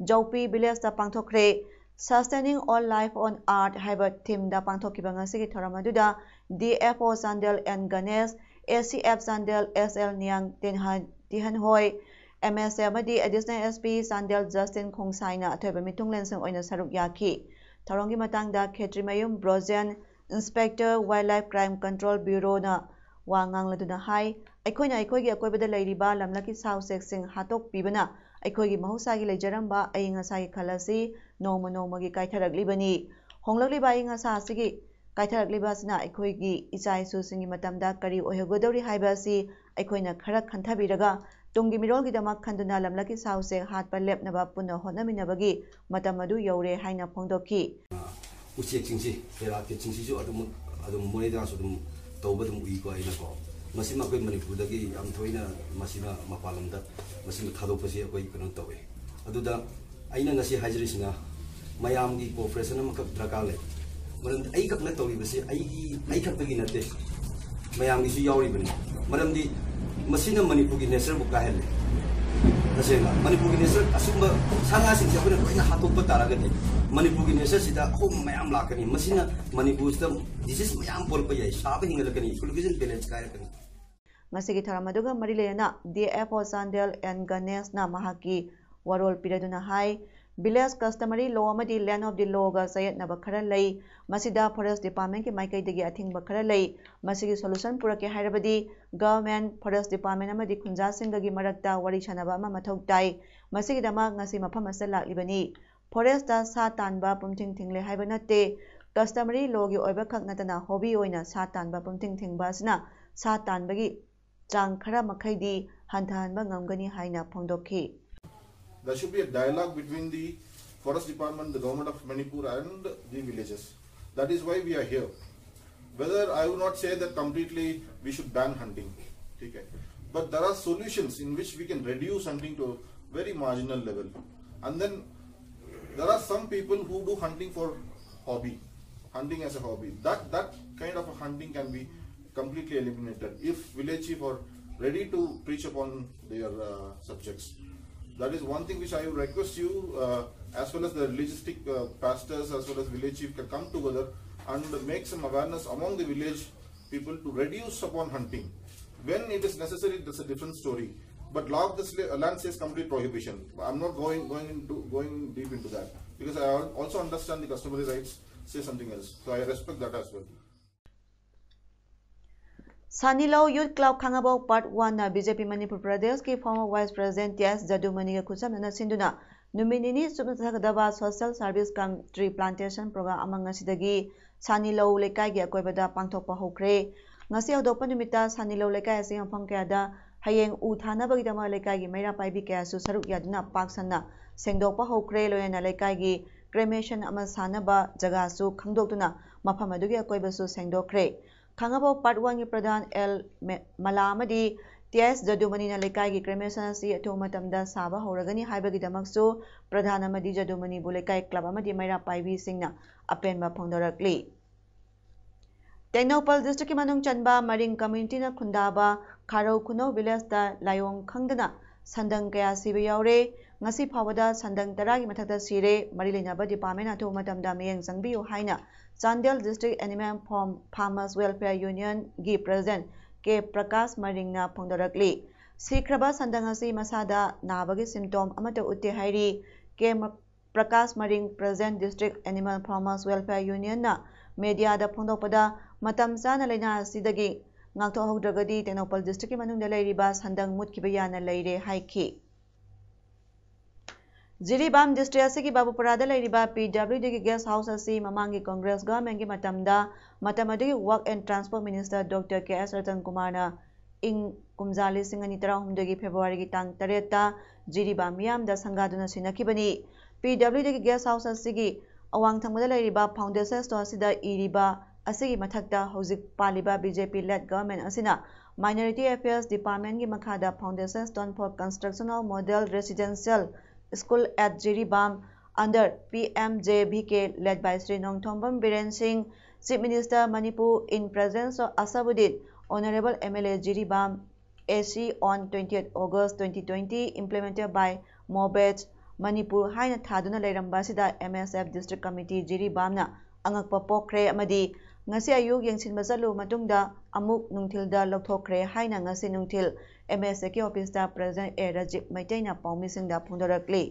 ꯖꯧꯄꯤ villageꯇ ꯄꯥꯡꯊꯣꯛꯈ꯭ꯔꯦ꯫ Sustaining All Life on Earth ꯍꯥꯏꯕ themeꯗ ꯄꯥꯡꯊꯣꯛꯈꯤꯕ ꯉꯁꯤꯒꯤ ꯊꯧꯔꯝ ꯑꯗꯨꯗ D F O Chandel N Ganesh, A C F Chandel S L Niyang ꯇꯤꯟꯍꯟ- ꯇꯤꯍꯟꯍꯣꯏ, M S A ꯑꯃꯗꯤ Additional S P Chandel Justin ꯈꯣꯡꯁꯥꯏꯅ ꯑꯊꯣꯏꯕ ꯃꯤꯊꯨꯡꯂꯦꯟꯁꯤꯡ ꯑꯣꯏꯅ ꯁꯔꯨꯛ ꯌꯥꯈꯤ꯫ ꯊꯧꯔꯝꯒꯤ ꯃꯇꯥꯡꯗ ꯈꯦꯇ꯭ꯔꯤꯃꯌꯨꯝ Brojen, Inspector Wildlife Crime Control Bureauꯅ ꯋꯥ ꯉꯥꯡꯂꯗꯨꯅ ꯍꯥꯏ, ꯑꯩꯈꯣꯏꯅ ꯑꯩꯈꯣꯏꯒꯤ ꯑꯀꯣꯏꯕꯗ ꯂꯩꯔꯤꯕ ꯂꯝꯂꯛꯀꯤ ꯁꯥ ꯎꯆꯦꯛꯁꯤꯡ ꯍꯥꯠꯇꯣꯛꯄꯤꯕꯅ ꯑꯩꯈꯣꯏꯒꯤ ꯃꯍꯧꯁꯥꯒꯤ ꯂꯩꯖꯔꯝꯕ ꯑꯏꯪ ꯑꯁꯥꯒꯤ ꯈꯜ ꯑꯁꯤ ꯅꯣꯡꯃ ꯅꯣꯡꯃꯒꯤ ꯀꯥꯏꯊꯔꯛꯂꯤꯕꯅꯤ꯫ ꯍꯣꯡꯂꯛꯂꯤꯕ ꯑꯏꯪ ꯑꯁꯥ ꯑꯁꯤꯒꯤ ꯀꯥꯏꯊꯔꯛꯂꯤꯕ ꯑꯁꯤꯅ ꯑꯩꯈꯣꯏꯒꯤ ꯏꯆꯥ ꯏꯁꯨꯁꯤꯡꯒꯤ ꯃꯇꯝꯗ ꯀꯔꯤ ꯑꯣꯏꯍꯧꯒꯗꯧꯔꯤ ꯍꯥꯏꯕ ꯑꯁꯤ ꯑꯩꯈꯣꯏꯅ ꯈꯔ ꯈꯟꯊꯕꯤꯔꯒ ꯇꯨꯡꯒꯤ ꯃꯤꯔꯣꯜꯒꯤꯗꯃꯛ ꯈꯟꯗꯨꯅ ꯂꯝꯂꯛꯀꯤ ꯁꯥ ꯎꯆꯦꯛ ꯍꯥꯠꯄ ꯂꯦꯞꯅꯕ ꯄꯨꯟꯅ ꯍꯣꯠꯅꯃꯤꯟꯅꯕꯒꯤ ꯃꯇꯝ ꯑꯗꯨ ꯌꯧꯔꯦ ꯍꯥꯏꯅ ꯐꯣꯡꯗꯣꯛꯈꯤ꯫ ꯎꯆꯦꯛꯁꯤꯡꯁꯤ, ꯄꯦꯔꯥꯀꯤꯠꯁꯤꯡꯁꯤꯁꯨ ꯑꯗꯨꯝ, ꯑꯗꯨꯝ ꯃꯣꯔꯦꯗꯁꯨ ꯑꯗꯨꯝ ꯇꯧꯕ ꯑꯗꯨꯝ ꯎꯏꯀꯣ ꯑꯩꯅꯀꯣ꯫ ꯃꯁꯤꯃ ꯑꯩꯈꯣꯏ ꯃꯅꯤꯄꯨꯔꯗꯒꯤ ꯌꯥꯝ ꯊꯣꯏꯅ ꯃꯁꯤꯅ ꯃꯄꯥꯟ ꯂꯝꯗ ꯃꯁꯤꯃ ꯊꯥꯗꯣꯛꯄꯁꯤ ꯑꯩꯈꯣꯏ ꯀꯩꯅꯣ ꯇꯧꯋꯦ꯫ ꯑꯗꯨꯗ ꯑꯩꯅ ꯉꯁꯤ ꯍꯥꯏꯖꯔꯤꯁꯤꯅ ꯃꯌꯥꯝꯒꯤ cooperation ꯑꯃꯈꯛ ꯗꯔꯀꯥꯔ ꯂꯩ꯫ ꯃꯔꯝꯗꯤ ꯑꯩꯈꯛꯅ ꯇꯧꯔꯤꯕꯁꯤ ꯑꯩꯒꯤ, ꯑꯩꯈꯛꯇꯒꯤ ꯅꯠꯇꯦ, ꯃꯌꯥꯝꯒꯤꯁꯨ ꯌꯥꯎꯔꯤꯕꯅꯤ꯫ ꯃꯔꯝꯗꯤ ꯃꯁꯤꯅ ꯃꯅꯤꯄꯨꯔꯒꯤ natureꯕꯨ ꯀꯥꯏꯍꯜꯂꯦ꯫ ꯇꯁꯦꯡꯅ ꯃꯅꯤꯄꯨꯔꯒꯤ nature ꯑꯁꯨꯝꯕ ꯁꯥ ꯉꯥꯁꯤꯡꯁꯦ ꯑꯩꯈꯣꯏꯅ ꯂꯣꯏꯅ ꯍꯥꯠꯇꯣꯛꯄ ꯇꯥꯔꯒꯗꯤ ꯃꯅꯤꯄꯨꯔꯒꯤ natureꯁꯤꯗ ꯑꯍꯣꯡꯕ ꯃꯌꯥꯝ ꯂꯥꯛꯀꯅꯤ꯫ ꯃꯁꯤꯅ ꯃꯅꯤꯄꯨꯔꯁꯤꯗ disease ꯃꯌꯥꯝ ꯄꯣꯛꯂꯛꯄ ꯌꯥꯏ, ꯁꯥꯕ ꯍꯦꯟꯒꯠꯂꯛꯀꯅꯤ, equilibrium balance ꯀꯥꯏꯔꯛꯀꯅꯤ꯫ ꯉꯁꯤꯒꯤ ꯊꯧꯔꯝ ꯑꯗꯨꯒ ꯃꯔꯤ ꯂꯩꯅꯅ D F O Chandel N Ganesh ꯅ ꯃꯍꯥꯛꯀꯤ ꯋꯥꯔꯣꯜ ꯄꯤꯔꯗꯨꯅ ꯍꯥꯏ, village customary law ꯑꯃꯗꯤ land of the law ꯒ ꯆꯌꯦꯠꯅꯕ ꯈꯔ ꯂꯩ꯫ ꯃꯁꯤꯗ forest department ꯀꯤ ꯃꯥꯏꯀꯩꯗꯒꯤ ꯑꯊꯤꯡꯕ ꯈꯔ ꯂꯩ꯫ ꯃꯁꯤꯒꯤ solution ꯄꯨꯔꯛꯀꯦ ꯍꯥꯏꯔꯕꯗꯤ government, forest department ꯑꯃꯗꯤ ꯈꯨꯟꯖꯥꯁꯤꯡꯒꯒꯤ ꯃꯔꯛꯇ ꯋꯥꯔꯤ ꯁꯥꯅꯕ ꯑꯃ ꯃꯊꯧ ꯇꯥꯏ꯫ ꯃꯁꯤꯒꯤꯗꯃꯛ ꯉꯁꯤ ꯃꯐꯝ ꯑꯁꯤꯗ ꯂꯥꯛꯂꯤꯕꯅꯤ꯫ Forest ꯇ ꯁꯥ ꯇꯥꯟꯕ ꯄꯨꯝꯊꯤꯡ ꯊꯤꯡꯂꯦ ꯍꯥꯏꯕ ꯅꯠꯇꯦ꯫ Customary law ꯒꯤ ꯑꯣꯏꯕ ꯈꯛ ꯅꯠꯇꯅ hobby ꯑꯣꯏꯅ ꯁꯥ ꯇꯥꯟꯕ ꯄꯨꯝꯊꯤꯡ ꯊꯤꯡꯕ ꯑꯁꯤꯅ ꯁꯥ ꯇꯥꯟꯕꯒꯤ ꯆꯥꯡ ꯈꯔ ꯃꯈꯩꯗꯤ ꯍꯟꯊꯍꯟꯕ ꯉꯝꯒꯅꯤ ꯍꯥꯏꯅ ꯐꯣꯡꯗꯣꯛꯈꯤ꯫ There should be a dialogue between the forest department, the government of Manipur and the villages. That is why we are here. Whether I would not say that completely we should ban hunting, okay? But there are solutions in which we can reduce hunting to a very marginal level. And then there are some people who do hunting for hobby, hunting as a hobby. That, that kind of a hunting can be completely eliminated if village chief are ready to preach upon their uh, subjects. That is one thing which I would request you, uh, as well as the religious uh, pastors, as well as village chief, can come together and make some awareness among the village people to reduce upon hunting. When it is necessary, that's a different story. But law of the sla- land says complete prohibition. I'm not going going into going deep into that because I al- also understand the customary rights say something else. So I respect that as well. Sanilou Youth Club Khangabok Part One ꯅ B J P Manipur ꯄ꯭ꯔꯗꯦꯁꯀꯤ former vice president T S ꯖꯗꯨꯃꯅꯤꯒ ꯈꯨꯠꯁꯝꯅꯅ ꯁꯤꯟꯗꯨꯅ ꯅꯨꯃꯤꯠ ꯅꯤꯅꯤ ꯆꯨꯞꯅ ꯆꯠꯊꯒꯗꯕ social service cum tree plantation program ꯑꯃ ꯉꯁꯤꯗꯒꯤ ꯁꯥꯅꯤꯂꯧ ꯂꯩꯀꯥꯏꯒꯤ ꯑꯀꯣꯏꯕꯗ ꯄꯥꯡꯊꯣꯛꯄ ꯍꯧꯈ꯭ꯔꯦ꯫ ꯉꯁꯤ ꯍꯧꯗꯣꯛꯄ ꯅꯨꯃꯤꯠꯇ ꯁꯥꯅꯤꯂꯧ ꯂꯩꯀꯥꯏ ꯑꯁꯤ ꯃꯐꯝ ꯀꯌꯥꯗ ꯍꯌꯦꯡ ꯎ ꯊꯥꯅꯕꯒꯤꯗꯃꯛ ꯂꯩꯀꯥꯏꯒꯤ ꯃꯩꯔꯥ ꯄꯥꯏꯕꯤ ꯀꯌꯥꯁꯨ ꯁꯔꯨꯛ ꯌꯥꯗꯨꯅ ꯄꯥꯛ ꯁꯟꯅ ꯁꯦꯡꯗꯣꯛꯄ ꯍꯧꯈ꯭ꯔꯦ꯫ ꯂꯣꯏꯅꯅ ꯂꯩꯀꯥꯏꯒꯤ ꯀ꯭ꯔꯦꯃꯦꯁꯟ ꯑꯃ ꯁꯥꯅꯕ ꯖꯒꯥꯁꯨ ꯈꯪꯗꯣꯛꯇꯨꯅ ꯃꯐꯝ ꯑꯗꯨꯒꯤ ꯑꯀꯣꯏꯕꯁꯨ ꯁꯦꯡꯗꯣꯛꯈ꯭ꯔꯦ꯫ ꯈꯥꯡꯉꯕꯣꯛ ꯄꯥꯔꯠ ꯋꯥꯟꯒꯤ ꯄ꯭ꯔꯙꯥꯟ ꯑꯦꯜ ꯃꯦ-, ꯃꯂꯥ ꯑꯃꯗꯤ ꯇꯤ ꯑꯦꯁ ꯖꯗꯨꯃꯅꯤꯅ ꯂꯩꯀꯥꯏꯒꯤ ꯀ꯭ꯔꯦꯃꯦꯁꯟ ꯑꯁꯤ ꯑꯊꯨꯕ ꯃꯇꯝꯗ ꯁꯥꯕ ꯍꯧꯔꯒꯅꯤ ꯍꯥꯏꯕꯒꯤꯗꯃꯛꯁꯨ ꯄ꯭ꯔꯙꯥꯟ ꯑꯃꯗꯤ ꯖꯗꯨꯃꯅꯤꯕꯨ ꯂꯩꯀꯥꯏ ꯀ꯭ꯂꯕ ꯑꯃꯗꯤ ꯃꯩꯔꯥ ꯄꯥꯏꯕꯤꯁꯤꯡꯅ ꯑꯄꯦꯟꯕ ꯐꯣꯡꯗꯣꯔꯛꯂꯤ꯫ ꯇꯦꯡꯅꯧꯄꯜ ꯗꯤꯁꯇ꯭ꯔꯤꯛꯀꯤ ꯃꯅꯨꯡ ꯆꯟꯕ ꯃꯔꯤꯡ ꯀꯝꯃ꯭ꯌꯨꯅꯤꯇꯤꯅ ꯈꯨꯟꯗꯥꯕ ꯈꯥꯔꯧ ꯈꯨꯅꯧ ꯚꯤꯂꯦꯖꯇ ꯂꯥꯏꯑꯣꯡ ꯈꯪꯗꯅ ꯁꯟꯗꯪ ꯀꯌꯥ ꯁꯤꯕ ꯌꯥꯎꯔꯦ꯫ ꯉꯁꯤ ꯐꯥꯎꯕꯗ ꯁꯟꯗꯪ ꯇꯔꯥꯒꯤ ꯃꯊꯛꯇ ꯁꯤꯔꯦ꯫ ꯃꯔꯤ ꯂꯩꯅꯕ ꯗꯤꯄꯥꯔꯠꯃꯦꯟ ꯑꯊꯨꯕ ꯃꯇꯝꯗ ꯃꯤꯠꯌꯦꯡ ꯆꯪꯕꯤꯌꯨ ꯍꯥꯏꯅ Chandel district animal farm farmers welfare ꯌꯨꯅꯤꯌꯟꯒꯤ ꯄ꯭ꯔꯁꯤꯗꯦꯟꯠ ꯀꯦ ꯄ꯭ꯔꯀꯥꯁ ꯃꯔꯤꯡꯅ ꯐꯣꯡꯗꯣꯔꯛꯂꯤ꯫ ꯁꯤꯈ꯭ꯔꯕ ꯁꯟꯗꯪ ꯑꯁꯤ ꯃꯁꯥꯗ ꯅꯥꯕꯒꯤ ꯁꯤꯝꯇꯣꯝ ꯑꯃꯠꯇ ꯎꯠꯇꯦ ꯍꯥꯏꯔꯤ꯫ ꯀꯦ ꯃ-, Prakash Maring, president district animal farmers welfare ꯌꯨꯅꯤꯌꯟꯅ ꯃꯦꯗꯤꯌꯥꯗ ꯐꯣꯡꯗꯣꯛꯄꯗ, ꯃꯇꯝ ꯆꯥꯅ ꯂꯥꯏꯅꯥ ꯑꯁꯤꯗꯒꯤ ꯉꯥꯛꯊꯣꯛꯍꯧꯗ꯭ꯔꯒꯗꯤ ꯇꯦꯡꯅꯧꯄꯜ ꯗꯤꯁꯇ꯭ꯔꯤꯛꯀꯤ ꯃꯅꯨꯡꯗ ꯂꯩꯔꯤꯕ ꯁꯟꯗꯪ ꯃꯨꯠꯈꯤꯕ ꯌꯥꯅ ꯂꯩꯔꯦ ꯍꯥꯏꯈꯤ꯫ ꯖꯤꯔꯤꯕꯥꯝ ꯗꯤꯁꯇ꯭ꯔꯤꯛ ꯑꯁꯤꯒꯤ ꯕꯥꯕꯨꯄꯨꯔꯥꯗ ꯂꯩꯔꯤꯕ ꯄꯤ ꯗꯕ꯭ꯂꯤꯎ ꯗꯤꯒꯤ ꯒꯦꯁ ꯍꯥꯎꯁ ꯑꯁꯤ ꯃꯃꯥꯡꯒꯤ ꯀꯣꯡꯒ꯭ꯔꯦꯁ ꯒꯚꯔꯟꯃꯦꯟꯠꯀꯤ ꯃꯇꯝꯗ ꯃꯇꯝ ꯑꯗꯨꯒꯤ works and transport minister doctor K S Ratan ꯀꯨꯃꯥꯔꯅ ꯏꯪ ꯀꯨꯝꯖꯥ ꯂꯤꯁꯤꯡ ꯑꯅꯤ ꯇꯔꯥꯍꯨꯝꯗꯣꯏꯒꯤ ꯐꯦꯕ꯭ꯔꯨꯋꯥꯔꯤꯒꯤ ꯇꯥꯡ ꯇꯔꯦꯠꯇ ꯖꯤꯔꯤꯕꯥꯝ ꯃꯤꯌꯥꯝꯗ ꯁꯪꯒꯥꯗꯨꯅ ꯁꯤꯟꯅꯈꯤꯕꯅꯤ꯫ ꯄꯤ ꯗꯕ꯭ꯂꯤꯎ ꯗꯤꯒꯤ ꯒꯦꯁ ꯍꯥꯎꯁ ꯑꯁꯤꯒꯤ ꯑꯋꯥꯡ ꯊꯪꯕꯗ ꯂꯩꯔꯤꯕ ꯐꯥꯎꯟꯗꯦꯁꯟ ꯁ꯭ꯇꯣꯟ ꯑꯁꯤꯗ ꯏꯔꯤꯕ ꯑꯁꯤꯒꯤ ꯃꯊꯛꯇ ꯍꯧꯖꯤꯛ ꯄꯥꯜꯂꯤꯕ ꯕꯤ ꯖꯦ ꯄꯤ ꯂꯦꯗ ꯒꯚꯔꯟꯃꯦꯟꯠ ꯑꯁꯤꯅ Minority Affairs Department-ꯀꯤ ꯃꯈꯥꯗ Foundation Stone for Construction of Model Residential School at Jiribam under P M J V K led by Shri Nongthombam Biren Singh, Chief Minister Manipur in presence of Asabuddin, Honorable M L A Jiribam, A C on twentieth August twenty twenty, implemented by Mobet Manipur ꯍꯥꯏꯅ ꯊꯥꯗꯨꯅ ꯂꯩꯔꯝꯕ ꯑꯁꯤꯗ M S F District Committee ꯖꯤꯔꯤꯕꯥꯝꯅ ꯑꯉꯛꯄ ꯄꯣꯛꯈ꯭ꯔꯦ ꯑꯃꯗꯤ ꯉꯁꯤ ꯑꯌꯨꯛ ꯌꯦꯡꯁꯤꯟꯕ ꯆꯠꯂꯨꯕ ꯃꯇꯨꯡꯗ ꯑꯃꯨꯛ ꯅꯨꯡꯊꯤꯜꯗ ꯂꯧꯊꯣꯛꯈ꯭ꯔꯦ ꯍꯥꯏꯅ ꯉꯁꯤ ꯅꯨꯡꯊꯤꯜ M S F-ꯀꯤ ꯑꯣꯐꯤꯁꯇ ꯄ꯭ꯔꯁꯤꯗꯦꯟꯠ ꯑꯦ ꯔꯥꯖꯤꯕ ꯃꯩꯇꯩꯅ ꯄꯥꯎꯃꯤꯁꯤꯡꯗ ꯐꯣꯡꯗꯣꯔꯛꯂꯤ꯫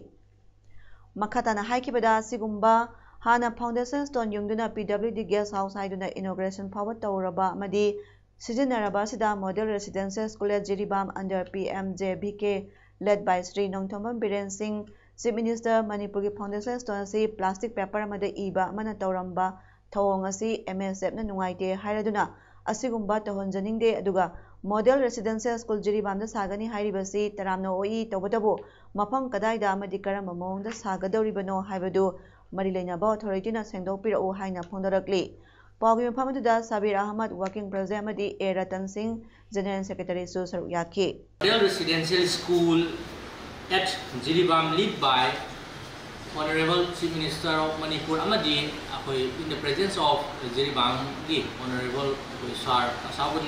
ꯃꯈꯥ ꯇꯥꯅ ꯍꯥꯏꯈꯤꯕꯗ, ꯑꯁꯤꯒꯨꯝꯕ ꯍꯥꯟꯅ foundation stone ꯌꯨꯡꯗꯨꯅ P W D guest house ꯍꯥꯏꯗꯨꯅ inauguration ꯐꯥꯎꯕ ꯇꯧꯔꯕ ꯑꯃꯗꯤ ꯁꯤꯖꯤꯟꯅꯔꯕ ꯑꯁꯤꯗ Model Residential School at Jiribam under P M J V K led by Shri Nongthombam Biren Singh, Chief Minister, ꯃꯅꯤꯄꯨꯔꯒꯤ foundation stone ꯑꯁꯤ plastic paper ꯑꯃꯗ ꯏꯕ ꯑꯃꯅ ꯇꯧꯔꯝꯕ ꯊꯧꯑꯣꯡ ꯑꯁꯤ ꯑꯦꯝ ꯑꯦꯁ ꯑꯦꯐꯅ ꯅꯨꯡꯉꯥꯏꯇꯦ ꯍꯥꯏꯔꯗꯨꯅ ꯑꯁꯤꯒꯨꯝꯕ ꯇꯧꯍꯟꯖꯅꯤꯡꯗꯦ, ꯑꯗꯨꯒ ꯃꯣꯗꯦꯜ ꯔꯦꯁꯤꯗꯦꯟꯁꯤꯌꯦꯜ ꯁ꯭ꯀꯨꯜ ꯖꯤꯔꯤꯕꯥꯝꯗ ꯁꯥꯒꯅꯤ ꯍꯥꯏꯔꯤꯕꯁꯤ ꯇꯔꯥꯝꯅ ꯑꯣꯛꯏ꯫ ꯇꯧꯕꯇꯕꯨ ꯃꯐꯝ ꯀꯗꯥꯏꯗ ꯑꯃꯗꯤ ꯀꯔꯝꯕ ꯃꯑꯣꯡꯗ ꯁꯥꯒꯗꯧꯔꯤꯕꯅꯣ ꯍꯥꯏꯕꯗꯨ ꯃꯔꯤ ꯂꯩꯅꯕ ꯑꯣꯊꯣꯔꯤꯇꯤꯅ ꯁꯦꯡꯗꯣꯛꯄꯤꯔꯛꯎ ꯍꯥꯏꯅ ꯐꯣꯡꯗꯣꯔꯛꯂꯤ꯫ ꯄꯥꯎꯒꯤ ꯃꯐꯝ ꯑꯗꯨꯗ ꯁꯥꯕꯤꯔ ꯑꯍꯃꯗ, ꯋꯥꯔꯀꯤꯡ ꯄ꯭ꯔꯦꯁꯤꯗꯦꯟꯠ, ꯑꯃꯗꯤ ꯑꯦ ꯔꯇꯟ ꯁꯤꯡ, ꯖꯦꯅꯦꯔꯦꯜ ꯁꯦꯀ꯭ꯔꯦꯇꯔꯤꯁꯨ ꯁꯔꯨꯛ ꯌꯥꯈꯤ꯫ Model Residential School at Jiribam, led by Honorable Chief Minister of Manipur ꯑꯃꯗꯤ ꯑꯩꯈꯣꯏ in the presence of ꯖꯤꯔꯤꯕꯥꯝꯒꯤ Honorable ꯑꯩꯈꯣꯏ ꯁꯥꯔ ꯑꯁꯥꯎꯗꯤꯟ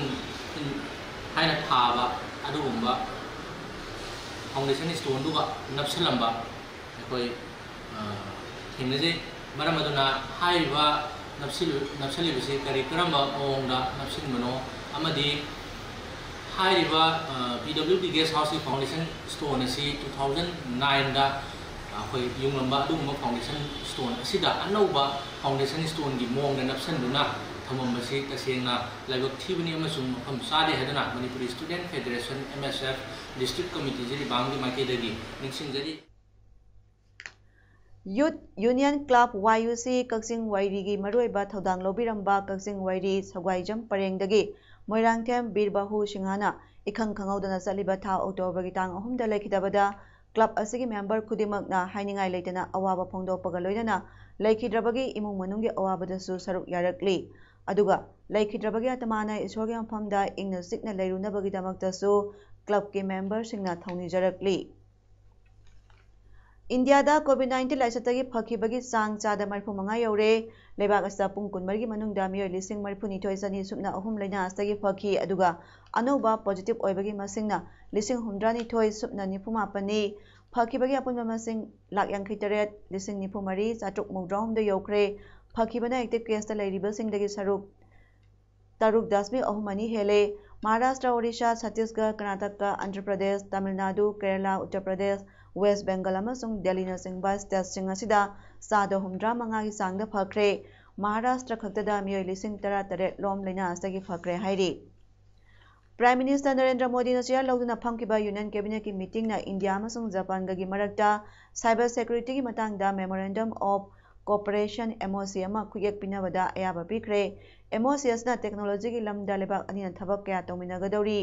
ꯍꯥꯏꯅ ꯊꯥꯕ ꯑꯗꯨꯒꯨꯝꯕ ꯐꯥꯎꯟꯗꯦꯁꯟ ꯁ꯭ꯇꯣꯟꯗꯨꯒ ꯅꯞꯁꯤꯜꯂꯝꯕ ꯑꯩꯈꯣꯏ ꯊꯦꯡꯅꯖꯩ꯫ ꯃꯔꯝ ꯑꯗꯨꯅ ꯍꯥꯏꯔꯤꯕ ꯅꯞꯁꯤꯜ-, ꯅꯞꯁꯤꯜꯂꯤꯕꯁꯤ ꯀꯔꯤ ꯀꯔꯝꯕ ꯃꯑꯣꯡꯗ ꯅꯞꯁꯤꯟꯕꯅꯣ ꯑꯃꯗꯤ ꯍꯥꯏꯔꯤꯕ ꯄꯤ ꯗꯕ꯭ꯂꯤꯎ ꯗꯤ ꯒꯦꯁ ꯍꯥꯎꯁꯀꯤ ꯐꯥꯎꯟꯗꯦꯁꯟ ꯁ꯭ꯇꯣꯟ ꯑꯁꯤ ꯇꯨ ꯊꯥꯎꯖꯟ ꯅꯥꯏꯟꯗ ꯑꯩꯈꯣꯏ ꯌꯨꯡꯂꯝꯕ ꯑꯗꯨꯒꯨꯝꯕ ꯐꯥꯎꯟꯗꯦꯁꯟ ꯁ꯭ꯇꯣꯟ ꯑꯁꯤꯗ ꯑꯅꯧꯕ ꯐꯥꯎꯟꯗꯦꯁꯟ ꯁ꯭ꯇꯣꯟꯒꯤ ꯃꯑꯣꯡꯗ ꯅꯞꯁꯤꯟꯗꯨꯅ ꯊꯝꯃꯝꯕꯁꯤ ꯇꯁꯦꯡꯅ ꯂꯥꯏꯕꯛ ꯊꯤꯕꯅꯤ ꯑꯃꯁꯨꯡ ꯃꯐꯝ ꯆꯥꯗꯦ ꯍꯥꯏꯗꯨꯅ ꯃꯅꯤꯄꯨꯔꯤ ꯁ꯭ꯇꯨꯗꯦꯟꯠ ꯐꯦꯗꯔꯦꯁꯟ, ꯑꯦꯝ ꯑꯦꯁ ꯑꯦꯐ, ꯗꯤꯁꯇ꯭ꯔꯤꯛ ꯀꯃꯤꯇꯤ ꯖꯤꯔꯤꯕꯥꯝꯒꯤ ꯃꯥꯏꯀꯩꯗꯒꯤ ꯅꯤꯡꯁꯤꯡꯖꯔꯤ꯫ ꯌꯨꯊ ꯌꯨꯅꯤꯌꯟ ꯀ꯭ꯂꯕ, ꯋꯥꯏ ꯌꯨ ꯁꯤ, ꯀꯛꯆꯤꯡ ꯋꯥꯏꯔꯤꯒꯤ ꯃꯔꯨꯑꯣꯏꯕ ꯊꯧꯗꯥꯡ ꯂꯧꯕꯤꯔꯝꯕ ꯀꯛꯆꯤꯡ ꯋꯥꯏꯔꯤ ꯁꯧꯒꯥꯏꯖꯝ ꯄꯔꯦꯡꯗꯒꯤ ꯃꯣꯏꯔꯥꯡꯊꯦꯝ ꯕꯤꯔ ꯕꯥꯍꯨ ꯁꯤꯡꯍꯅ ꯏꯈꯪ ꯈꯪꯍꯧꯗꯅ ꯆꯠꯂꯤꯕ ꯊꯥ ꯑꯣꯛꯇꯣꯕꯔꯒꯤ ꯇꯥꯡ ꯑꯍꯨꯝꯗ ꯂꯩꯈꯤꯗꯕꯗ ꯀ꯭ꯂꯕ ꯑꯁꯤꯒꯤ ꯃꯦꯝꯕꯔ ꯈꯨꯗꯤꯡꯃꯛꯅ ꯍꯥꯏꯅꯤꯡꯉꯥꯏ ꯂꯩꯇꯅ ꯑꯋꯥꯕ ꯐꯣꯡꯗꯣꯛꯄꯒ ꯂꯣꯏꯅꯅ ꯂꯩꯈꯤꯗ꯭ꯔꯕꯒꯤ ꯏꯃꯨꯡ ꯃꯅꯨꯡꯒꯤ ꯑꯋꯥꯕꯗꯁꯨ ꯁꯔꯨꯛ ꯌꯥꯔꯛꯂꯤ꯫ ꯑꯗꯨꯒ ꯂꯩꯈꯤꯗ꯭ꯔꯕꯒꯤ ꯑꯇꯃꯥꯅ ꯏꯁꯣꯔꯒꯤ ꯃꯐꯝꯗ ꯏꯪꯅ ꯆꯤꯛꯅ ꯂꯩꯔꯨꯅꯕꯒꯤꯗꯃꯛꯇꯁꯨ ꯀ꯭ꯂꯕꯀꯤ ꯃꯦꯝꯕꯔꯁꯤꯡꯅ ꯊꯧꯅꯤꯖꯔꯛꯂꯤ꯫ ꯏꯟꯗꯤꯌꯥꯗ ꯀꯣꯚꯤꯗ ꯅꯥꯏꯟꯇꯤꯟ ꯂꯥꯏꯆꯠꯇꯒꯤ ꯐꯈꯤꯕꯒꯤ ꯆꯥꯡ ꯆꯥꯗ ꯃꯔꯤꯐꯨ ꯃꯉꯥ ꯌꯧꯔꯦ꯫ ꯂꯩꯕꯥꯛ ꯑꯁꯤꯗ ꯄꯨꯡ ꯀꯨꯟꯃꯔꯤꯒꯤ ꯃꯅꯨꯡꯗ ꯃꯤꯑꯣꯏ ꯂꯤꯁꯤꯡ ꯃꯔꯤꯐꯨꯅꯤꯊꯣꯏ ꯆꯅꯤ ꯁꯨꯞꯅ ꯑꯍꯨꯝ ꯂꯥꯏꯅꯥ ꯑꯁꯤꯗꯒꯤ ꯐꯈꯤ, ꯑꯗꯨꯒ ꯑꯅꯧꯕ ꯄꯣꯖꯤꯇꯤꯚ ꯑꯣꯏꯕꯒꯤ ꯃꯁꯤꯡꯅ ꯂꯤꯁꯤꯡ ꯍꯨꯝꯗ꯭ꯔꯥꯅꯤꯊꯣꯏ ꯁꯨꯞꯅ ꯅꯤꯐꯨ ꯃꯥꯄꯟꯅꯤ꯫ ꯐꯈꯤꯕꯒꯤ ꯑꯄꯨꯟꯕ ꯃꯁꯤꯡ ꯂꯥꯈ ꯌꯥꯡꯈꯩ ꯇꯔꯦꯠ, ꯂꯤꯁꯤꯡ ꯅꯤꯐꯨ ꯃꯔꯤ, ꯆꯥꯇ꯭ꯔꯨꯛ ꯃꯧꯗ꯭ꯔꯥ ꯍꯨꯝꯗꯣꯏ ꯌꯧꯈ꯭ꯔꯦ꯫ ꯐꯈꯤꯕꯅ ꯑꯦꯛꯇꯤꯚ ꯀꯦꯁꯇ ꯂꯩꯔꯤꯕꯁꯤꯡꯗꯒꯤ ꯁꯔꯨꯛ ꯇꯔꯨꯛ ꯗꯁꯃꯤꯛ ꯑꯍꯨꯝ ꯑꯅꯤ ꯍꯦꯜꯂꯦ꯫ ꯃꯍꯥꯔꯥꯁꯇ꯭ꯔ, ꯑꯣꯔꯤꯁꯥ, ꯆꯇꯤꯁꯒꯔ, ꯀꯔꯅꯥꯇꯀꯥ, ꯑꯟꯙ꯭ꯔ ꯄ꯭ꯔꯗꯦꯁ, ꯇꯥꯃꯤꯜ ꯅꯥꯗꯨ, ꯀꯦꯔꯂꯥ, ꯎꯠꯇꯔ ꯄ꯭ꯔꯗꯦꯁ, ꯋꯦꯁ ꯕꯦꯡꯒꯜ ꯑꯃꯁꯨꯡ ꯗꯦꯜꯂꯤꯅꯆꯤꯡꯕ ꯁ꯭ꯇꯦꯠꯁꯤꯡ ꯑꯁꯤꯗ ꯆꯥꯗ ꯍꯨꯝꯗ꯭ꯔꯥ ꯃꯉꯥꯒꯤ ꯆꯥꯡꯗ ꯐꯈ꯭ꯔꯦ꯫ ꯃꯍꯥꯔꯥꯁꯇ꯭ꯔ ꯈꯛꯇꯗ ꯃꯤꯑꯣꯏ ꯂꯤꯁꯤꯡ ꯇꯔꯥ ꯇꯔꯦꯠ ꯂꯣꯝ ꯂꯥꯏꯅꯥ ꯑꯁꯤꯗꯒꯤ ꯐꯈ꯭ꯔꯦ ꯍꯥꯏꯔꯤ꯫ ꯄ꯭ꯔꯥꯏꯝ ꯃꯤꯅꯤꯁꯇꯔ ꯅꯔꯦꯟꯗ꯭ꯔ ꯃꯣꯗꯤꯅ ꯆꯦꯌꯔ ꯂꯧꯗꯨꯅ ꯐꯝꯈꯤꯕ ꯌꯨꯅꯤꯌꯟ ꯀꯦꯕꯤꯅꯦꯠꯀꯤ ꯃꯤꯇꯤꯡꯅ ꯏꯟꯗꯤꯌꯥ ꯑꯃꯁꯨꯡ ꯖꯄꯥꯟꯒꯒꯤ ꯃꯔꯛꯇ ꯁꯥꯏꯕꯔ ꯁꯦꯀ꯭ꯌꯨꯔꯤꯇꯤꯒꯤ ꯃꯇꯥꯡꯗ Memorandum of Cooperation, M O C, ꯑꯃ ꯈꯨꯠꯌꯦꯛ ꯄꯤꯅꯕꯗ ꯑꯌꯥꯕ ꯄꯤꯈ꯭ꯔꯦ꯫ M O C ꯑꯁꯤꯅ technologyꯒꯤ ꯂꯝꯗ ꯂꯩꯕꯥꯛ ꯑꯅꯤꯅ ꯊꯕꯛ ꯀꯌꯥ ꯇꯧꯃꯤꯟꯅꯒꯗꯧꯔꯤ꯫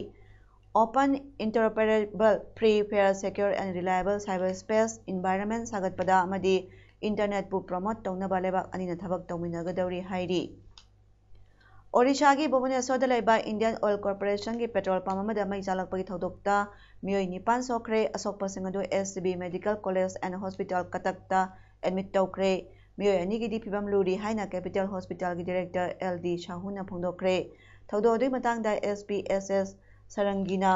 Open, Interoperable, Free, Fair, Secure and Reliable Cyberspace Environment ꯁꯥꯒꯠꯄꯗ ꯑꯃꯗꯤ internetꯄꯨ promote ꯇꯧꯅꯕ ꯂꯩꯕꯥꯛ ꯑꯅꯤꯅ ꯊꯕꯛ ꯇꯧꯃꯤꯟꯅꯒꯗꯧꯔꯤ ꯍꯥꯏꯔꯤ꯫ ꯑꯣꯔꯤꯁꯥꯒꯤ ꯚꯨꯕꯅꯦꯁꯣꯔꯗ ꯂꯩꯕ Indian Oil Corporationꯒꯤ petrol pump ꯑꯃꯗ ꯃꯩ ꯆꯥꯛꯂꯛꯄꯒꯤ ꯊꯧꯗꯣꯛꯇ ꯃꯤꯑꯣꯏ ꯅꯤꯄꯥꯟ ꯁꯣꯛꯈ꯭ꯔꯦ꯫ ꯑꯁꯣꯛꯄꯁꯤꯡ ꯑꯗꯨ S C B Medical College and Hospital ꯀꯇꯛꯇ admit ꯇꯧꯈ꯭ꯔꯦ꯫ ꯃꯤꯑꯣꯏ ꯑꯅꯤꯒꯤꯗꯤ ꯐꯤꯕꯝ ꯂꯨꯔꯤ ꯍꯥꯏꯅ Capital Hospitalꯒꯤ director L D ꯁꯥꯍꯨꯅ ꯐꯣꯡꯗꯣꯛꯈ꯭ꯔꯦ꯫ ꯊꯧꯗꯣꯛ ꯑꯗꯨꯒꯤ ꯃꯇꯥꯡꯗ S P S S ꯁꯔꯪꯒꯤꯅ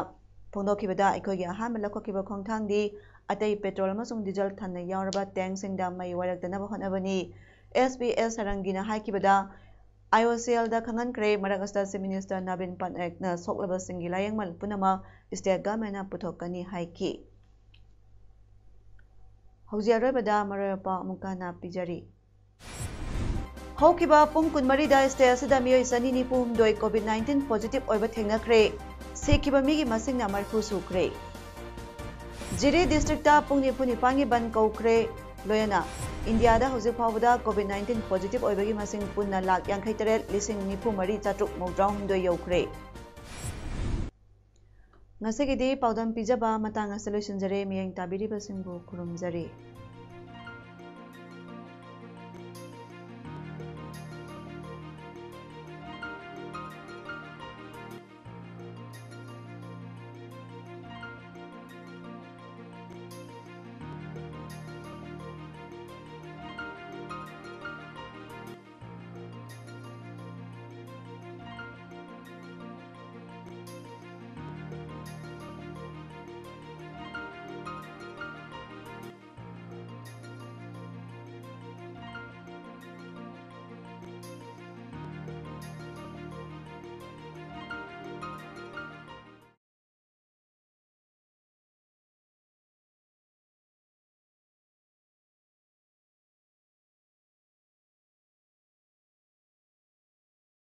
ꯐꯣꯡꯗꯣꯛꯈꯤꯕꯗ, ꯑꯩꯈꯣꯏꯒꯤ ꯑꯍꯥꯟꯕ ꯂꯧꯈꯠꯈꯤꯕ ꯈꯣꯡꯊꯥꯡꯗꯤ ꯑꯇꯩ petrol ꯑꯃꯁꯨꯡ diesel ꯊꯟꯅ ꯌꯥꯎꯔꯕ tankꯁꯤꯡꯗ ꯃꯩ ꯋꯥꯏꯔꯛꯇꯅꯕ ꯍꯣꯠꯅꯕꯅꯤ꯫ S P S ꯁꯔꯪꯒꯤꯅ ꯍꯥꯏꯈꯤꯕꯗ, I O C Lꯗ ꯈꯪꯍꯟꯈ꯭ꯔꯦ꯫ ꯃꯔꯛ ꯑꯁꯤꯗ Chief Minister ꯅꯕꯤꯟ ꯄꯠꯅꯥꯌꯛꯅ ꯁꯣꯛꯂꯕꯁꯤꯡꯒꯤ ꯂꯥꯌꯦꯡꯃꯜ ꯄꯨꯝꯅꯃꯛ state governmentꯅ ꯄꯨꯊꯣꯛꯀꯅꯤ ꯍꯥꯏꯈꯤ꯫ ꯍꯧꯖꯤꯛ ꯑꯔꯣꯏꯕꯗ ꯃꯔꯨꯑꯣꯏꯕ ꯄꯥꯎ ꯑꯃꯨꯛꯀ ꯍꯟꯅ ꯄꯤꯖꯔꯤ꯫ ꯍꯧꯈꯤꯕ ꯄꯨꯡ ꯀꯨꯟꯃꯔꯤꯗ state ꯑꯁꯤꯗ ꯃꯤꯑꯣꯏ ꯆꯅꯤ ꯅꯤꯐꯨ ꯍꯨꯝꯗꯣꯏ COVID nineteen positive ꯑꯣꯏꯕ ꯊꯦꯡꯅꯈ꯭ꯔꯦ꯫ ꯁꯤꯈꯤꯕ ꯃꯤꯒꯤ ꯃꯁꯤꯡꯅ ꯃꯔꯤꯐꯨ ꯁꯨꯈ꯭ꯔꯦ꯫ ꯖꯤꯔꯤ districtꯇ ꯄꯨꯡ ꯅꯤꯐꯨ ꯅꯤꯄꯥꯟꯒꯤ ꯕꯟ ꯀꯧꯈ꯭ꯔꯦ꯫ ꯂꯣꯏꯅꯅ ꯏꯟꯗꯤꯌꯥꯗ ꯍꯧꯖꯤꯛ ꯐꯥꯎꯕꯗ COVID nineteen positive ꯑꯣꯏꯕꯒꯤ ꯃꯁꯤꯡ ꯄꯨꯟꯅ ꯂꯥꯈ ꯌꯥꯡꯈꯩ ꯇꯔꯦꯠ, ꯂꯤꯁꯤꯡ ꯅꯤꯐꯨ ꯃꯔꯤ, ꯆꯥꯇ꯭ꯔꯨꯛ ꯃꯧꯗ꯭ꯔꯥ ꯍꯨꯝꯗꯣꯏ ꯌꯧꯈ꯭ꯔꯦ꯫ ꯉꯁꯤꯒꯤꯗꯤ ꯄꯥꯎꯗꯝ ꯄꯤꯖꯕ ꯃꯇꯥꯡ ꯑꯁꯤꯗ ꯂꯣꯏꯁꯤꯟꯖꯔꯦ꯫ ꯃꯤꯠꯌꯦꯡ ꯇꯥꯕꯤꯔꯤꯕꯁꯤꯡꯕꯨ ꯈꯨꯔꯨꯝꯖꯔꯤ꯫